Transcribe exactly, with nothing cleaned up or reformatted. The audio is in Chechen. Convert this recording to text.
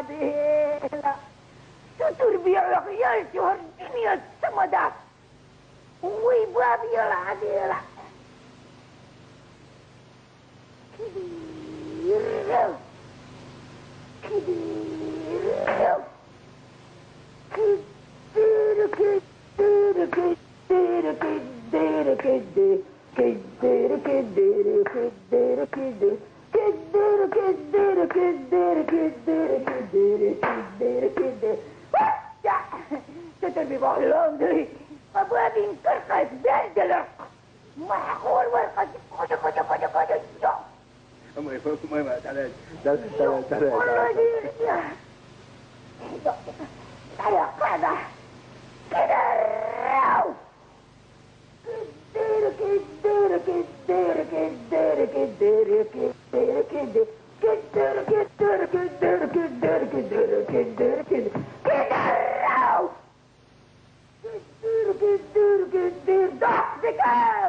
Ela. Tutur biya' yal suhur dunya samada. Uy, babi yala, adi yala. Kidiri. Kidiri. Kidiri, kidiri, kidiri, kidiri, kidiri. Kidiri, kidiri, kidiri, kidiri. Kidiri, kidiri, kidiri, kidiri, kidiri, kidiri, kidiri. Wah! Ya! Tutur bi bawah laundry. Mabuha' bin kerkas biar jelek. Mahakul warkas. Kudu, kudu, kudu, kudu. Ya! Amay, amay, amay, taray, taray, taray, taray, taray. Taray, taray. Taray, taray. Kidaraw! Kidaraw! Kidir, kidir, kidir, kidir, dok, dikaw!